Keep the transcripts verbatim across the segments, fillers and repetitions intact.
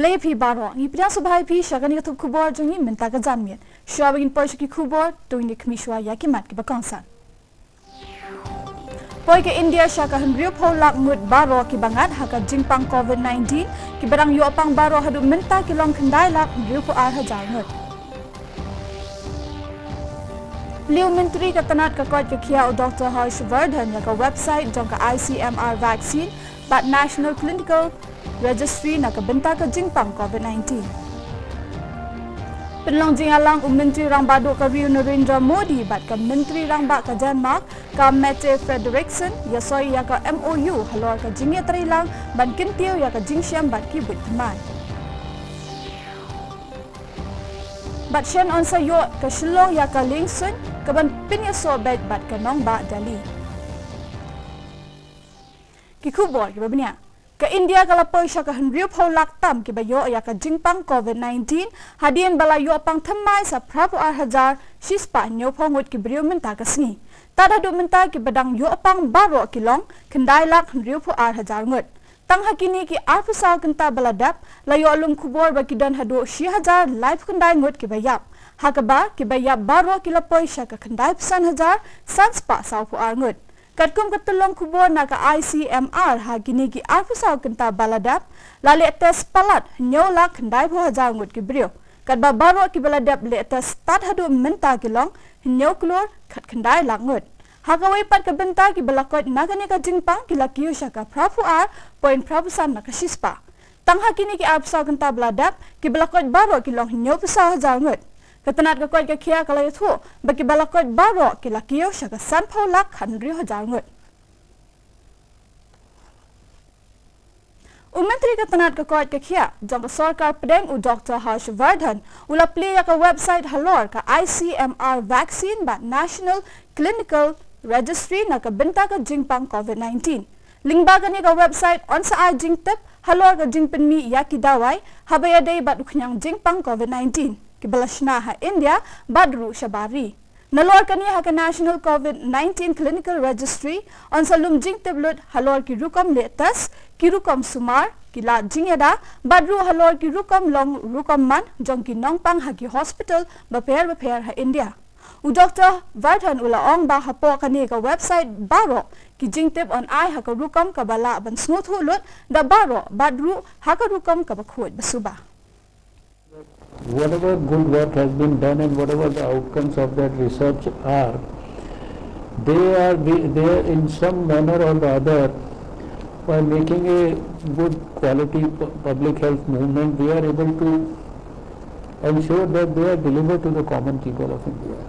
Khublei phi baroh, ngi pdiang sngewbha ïa phi sha kane ka thup khubor jong ngi mynta ka janmiet. Shuwa ba ngin poi sha ki khubor, to ngin ïa khmih shuwa ïa ki mat kiba kongsan. Poi ka India sha ka hynriewphew lak ngut baroh kiba ngat ha ka jingpang covid nineteen, kiba dang ïoh pang baroh haduh mynta ki long khyndai lak hynriewphew ar hajar ngut. Plie u Myntri ka tnat ka koit ka khiah u Doctor Harsh Vardhan ïa ka website jong ka I C M R vaccine bad National Clinical Registry na ka bynta ka jingpang covid nineteen. Pynlong jingïalang u Myntri Rangbah Duh ka ri u Narendra Modi bad ka Myntri Rangbah ka Denmark ka Mette Frederiksen ïa soi ïa ka M O U halor ka jingïatreilang ban kyntiew ïa ka jingshem bad ki buit thymmai. Bad shen yn sa ïoh ka Shillong ïa ka liengsuiñ kaban pynïasoh beit bad ka nongbah Delhi. Ki khubor kiba bniah. Ka India ka la poi sha ka hynriewphew lak tam kiba ïoh ïa ka jingpang covid nineteen, hadien ba la ïoh pang thymmai sa phraphew ar hajar shispah hynñiewphew ngut ki briew mynta ka sngi. Tad haduh mynta kiba dang ïoh pang baroh ki long khyndai lak hynriewphew ar hajar ngut. Tang ha kine ki arphew saw kynta ba la dep, la ïoh lum khubor ba ki don haduh shi hajar laiphew khyndai ngut kiba ïap. Ha kaba kiba ïap baroh ki la poi sha ka khyndaiphew san hajar sanspah sawphew ar ngut. Katkum ka tyllong khubor na ka I C M R, ha kine ki arphew saw kynta ba la dep, la leh test palat hynñiew lak khyndaiphew hajar ngut ki briew. Katba baroh kiba la dep leh test tad haduh mynta ki long hynñiew klur khatkhyndai lak ngut. Ha kawei pat ka bynta, kiba la koit na kane ka jingpang ki la kiew sha ka phraphew ar point phraphew san na ka shispah. Tang ha kine ki arphew saw kynta ba la dep, kiba la koit baroh ki long hynñiewphew saw hajar ngut. Ka tnat ka koit ka khiah ka la ïathuh ba kiba la koit baroh ki la kiew sha ka sanphew lak khathynriew hajar ngut. U Myntri ka tnat ka koit ka khiah jong ka sorkar pdeng u Doctor Harsh Vardhan u la plie ïa ka website halor ka I C M R vaccine bad National Clinical Registry na ka bynta ka jingpang covid nineteen. Lyngba kane ka website yn sa ai jingtip halor ka jingpynmih ïa ki dawai haba ïadei bad u khñiang jingpang covid nineteen kiba la shna ha India bad ruh shabar ri. Nalor kane, ha ka National covid nineteen Clinical Registry yn sa lum jingtip lut halor ki rukom leh test, ki rukom sumar, ki lad jingïada, bad ruh halor ki rukom long rukom man jong ki nongpang ha ki hospital bapher bapher ha India. U Doctor Vardhan u la ong ba hapoh kane ka website baroh ki jingtip yn ai ha ka rukom kaba lah ban sngewthuh lut da baroh bad ruh ha ka rukom kaba khuid ba suba. Whatever good work has been done and whatever the outcomes of that research are, they are, they, they are in some manner or the other, by making a good quality pu- public health movement, we are able to ensure that they are delivered to the common people of India.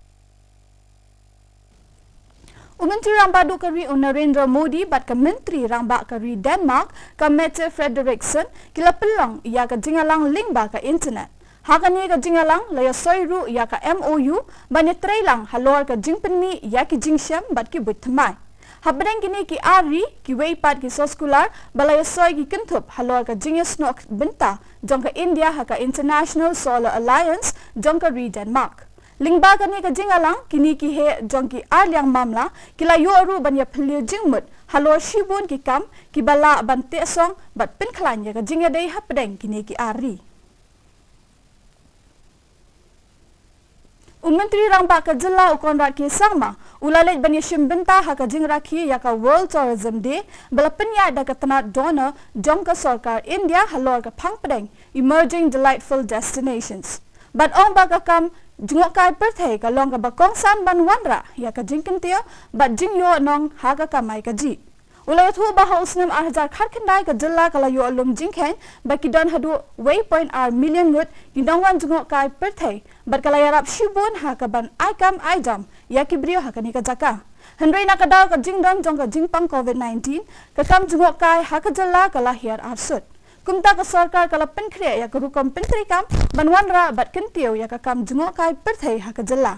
U Myntri Rangbah Duh ka ri u Narendra Modi bad ka Myntri Rangbah ka ri Denmark ka Mette Frederiksen ki la pynlong ïa ka jingïalang lyngba ka internet. Ha kane ka jingïalang la ïasoi ruh ïa ka M O U ban ïatreilang halor ka jingpynmih ïa ki jingshem bad ki buit thymmai. Hapdeng kine ki ar ri, kiwei pat ki soskular ba la ïasoi ki kynthup halor ka jingïasnoh bynta jong ka India ha ka International Solar Alliance jong ka ri Denmark. Lyngba kane ka jingïalang, kine ki heh jong ki ar liang mamla ki la ïoh ruh ban ïaphylliew jingmut halor shibun ki kam kiba lah ban teh song bad pynkhlaiñ ïa ka jingïadei hapdeng kine ki ar ri. U Myntri Rangbah ka jylla u Conrad K Sangma u la leit ban ïashim bynta ha ka jingrakhe ïa ka World Tourism Day ba la pynïaid da ka tnat DoNER jong ka sorkar India halor ka phang pdeng Emerging Delightful Destinations. Bad ong ba ka kam jngohkai pyrthei ka long kaba kongsan ban wanrah ïa ka jingkyntiew bad jingïoh nong ha ka kamai kajih. U la ïathuh ba ha u snem ar hajar khatkhyndai ka jylla ka la ïoh lum jingkheiñ ba ki don haduh wei point ar million ngut ki nongwan jngohkai pyrthei bad ka la ïarap shibun ha ka ban ai kam ai jam ïa ki briew ha kane ka jaka. Hynrei na ka daw ka jingdon jong ka jingpang covid nineteen, ka kam jngohkai ha ka jylla ka la hiar arsut. Kumta ka sorkar ka la pynkhreh ïa ka rukom pyntreikam ban wanrah bad kyntiew ïa ka kam jngohkai pyrthei ha ka jylla.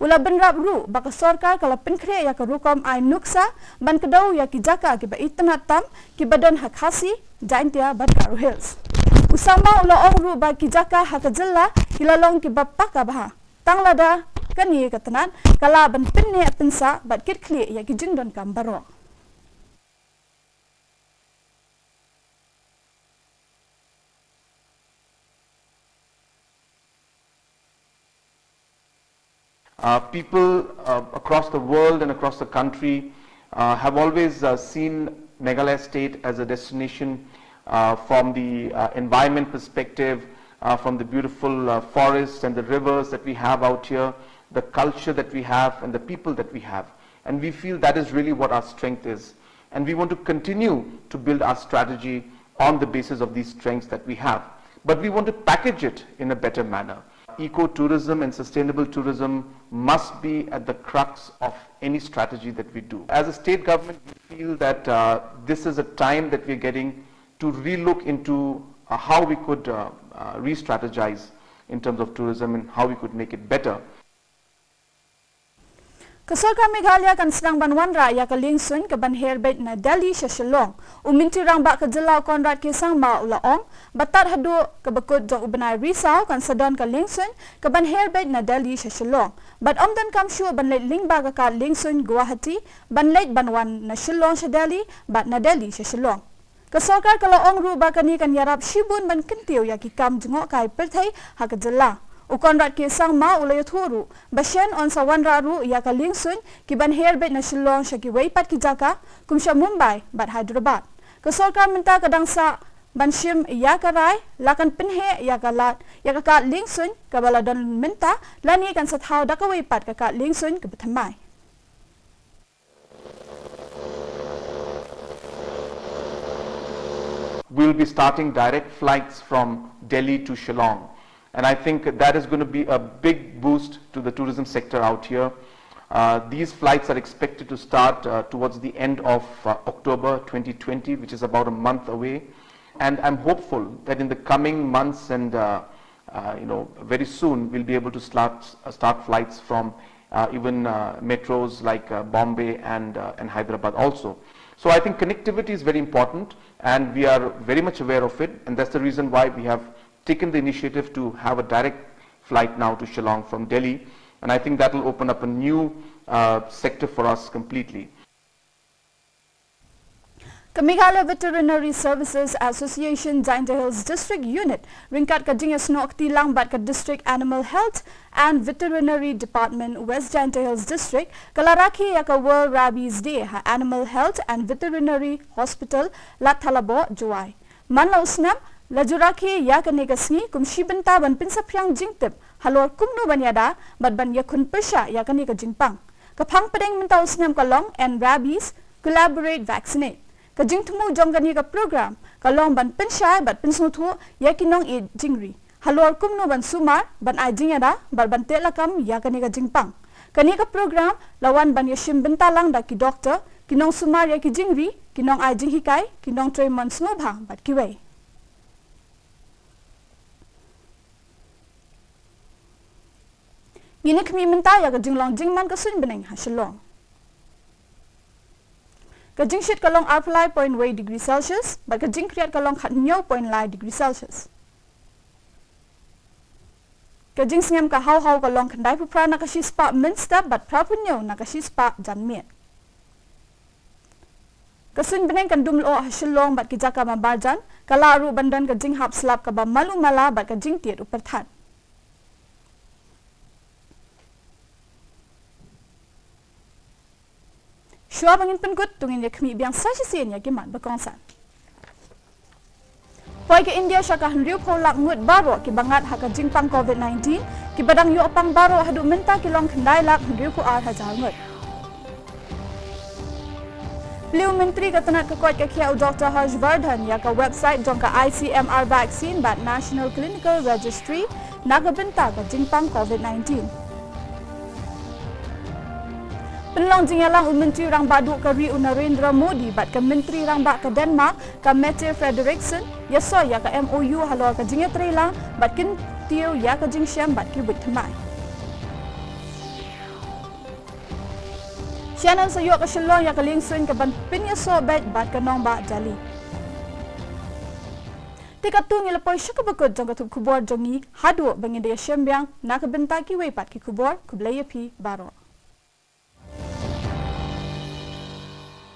U la bynrap ruh ba ka sorkar ka la pynkhreh ïa ka rukom ai nuksa ban kdew ïa ki jaka kiba itynnad tam kiba don ha Khasi, Jaintia bad Garo Hills. U Sangma u la ong ruh ba ki jaka ha ka jylla ki la long kiba paka bha. Tang lada kane ka tnat ka lah ban pynneh pynsah bad kitkhlieh ïa ki jingdonkam baroh. Uh, people uh, across the world and across the country uh, have always uh, seen Meghalaya state as a destination uh, from the uh, environment perspective, uh, from the beautiful uh, forests and the rivers that we have out here, the culture that we have, and the people that we have. And we feel that is really what our strength is. And we want to continue to build our strategy on the basis of these strengths that we have. But we want to package it in a better manner. Eco-tourism and sustainable tourism must be at the crux of any strategy that we do. As a state government, we feel that uh, this is a time that we're getting to relook into uh, how we could uh, uh, re-strategize in terms of tourism and how we could make it better. Ka sorkar Meghalaya kan sdang ban wanrah ïa ka liengsuiñ ka ban her beit na Delhi sha Shillong. U Myntri Rangbah ka jylla u Conrad K Sangma u la ong ba tad haduh ka ba kut jong u bnai Risaw kan sa don ka liengsuiñ ka ban her beit na Delhi sha Shillong. Bad ym donkam shuh ban leit lyngba ka kad liengsuiñ Guwahati ban leit ban wan na Shillong sha Delhi bad na Delhi sha Shillong. Ka sorkar ka la ong ruh ba kane kan ïarap shibun ban kyntiew ïa ki kam jngohkai pyrthei ha ka jylla. U Conrad K Sangma u la ïathuh ruh ba shen yn sa wanrah ruh ïa ka liengsuiñ ki ban her beit na Shillong sha kiwei pat ki jaka kum sha Mumbai bad Hyderabad. Ka sorkar mynta ka dang sah ban shim ïa ka rai la kan pynheh ïa ka lad ïa ka kad liengsuiñ ka ba la don mynta lane kan sa thaw da kawei pat ka kad liengsuiñ ka ba thymmai. We'll be starting direct flights from Delhi to Shillong. And I think that is going to be a big boost to the tourism sector out here. Uh, these flights are expected to start uh, towards the end of uh, October twenty twenty, which is about a month away. And I'm hopeful that in the coming months and uh, uh, you know, very soon we'll be able to start, uh, start flights from uh, even uh, metros like uh, Bombay and, uh, and Hyderabad also. So I think connectivity is very important, and we are very much aware of it, and that's the reason why we have taken the initiative to have a direct flight now to Shillong from Delhi, and I think that will open up a new uh, sector for us completely. Ka Meghalaya Veterinary Services Association Jaintia Hills District Unit ryngkat ka jingïasnoh kti lang bad ka District Animal Health and Veterinary Department West Jaintia Hills District ka la rakhe ïa ka World Rabies Day ha Animal Health and Veterinary Hospital Lad Thalaboh, Jowai. Man la u snem la ju rakhe ïa kane ka sngi kum shi bynta ban pynsaphriang jingtip halor kumno ban ïada bad ban ïakhun pyrshah ïa kane ka jingpang. Ka phang pdeng mynta u snem ka long End Rabies, Collaborate, Vaccinate. Ka jingthmu jong kane ka program ka long ban pynshai bad pynsngewthuh ïa ki nongïeit jingri halor kumno ban sumar, ban ai jingïada bad ban teh lakam ïa kane ka jingpang. Kane ka program la wan ban ïashim bynta lang da ki doktor, ki nongsumar ïa ki jingri, ki nongai jinghikai, ki nongtrei mon sngewbha bad kiwei. Ngin ïa khmih mynta ïa ka jinglong jingman ka suiñ bneng ha Shillong. Ka jingshit ka long arphew lai point wei degree Celsius bad ka jingkhriat ka long khathynñiew point lai degree Celsius. Ka jingsngem ka haw haw ka long khyndaiphew phra na ka shispah mynstep bad phraphew hynñiew na ka shispah janmiet. Ka suiñ bneng kan dum lyoh ha Shillong bad ki jaka ba marjan, ka lah ruh ban don ka jinghap slap kaba malu mala bad ka jingtied u pyrthat. Shuwa ba ngin pynkut, to ngin ïa khmih biang sa shisien ïa ki mat ba kongsan. Poi ka India sha ka hynriewphew lak ngut baroh kiba ngat ha ka jingpang COVID nineteen, kiba dang ïoh pang baroh haduh mynta ki long khyndai lak hynriewphew ar hajar ngut. Plie u Myntri ka tnat ka koit ka khiah u Doktor Harsh Vardhan ïa ka website jong ka I C M R vaccine bad National Clinical Registry na ka bynta ka jingpang COVID nineteen. Pynlong jingïalang u Myntri Rangbah Duh ka ri u Narendra Modi bad ka Myntri Rangbah ka Denmark ka Mette Frederiksen ïasoh ïa ka M O U halor ka jingïatreilang bad kyntiew ïa ka jingshem bad ki buit thymmai. Shen yn sa ïoh ka Shillong ïa ka liengsuiñ ka ban pynïasoh beit bad ka nongbah Delhi. Te katto ngi la poi sha kaba kut jong ka tnat khubor jong ngi, haduh ba ngin da ïashem biang na ka bynta kiwei pat ki khubor, khublei ïa phi baroh.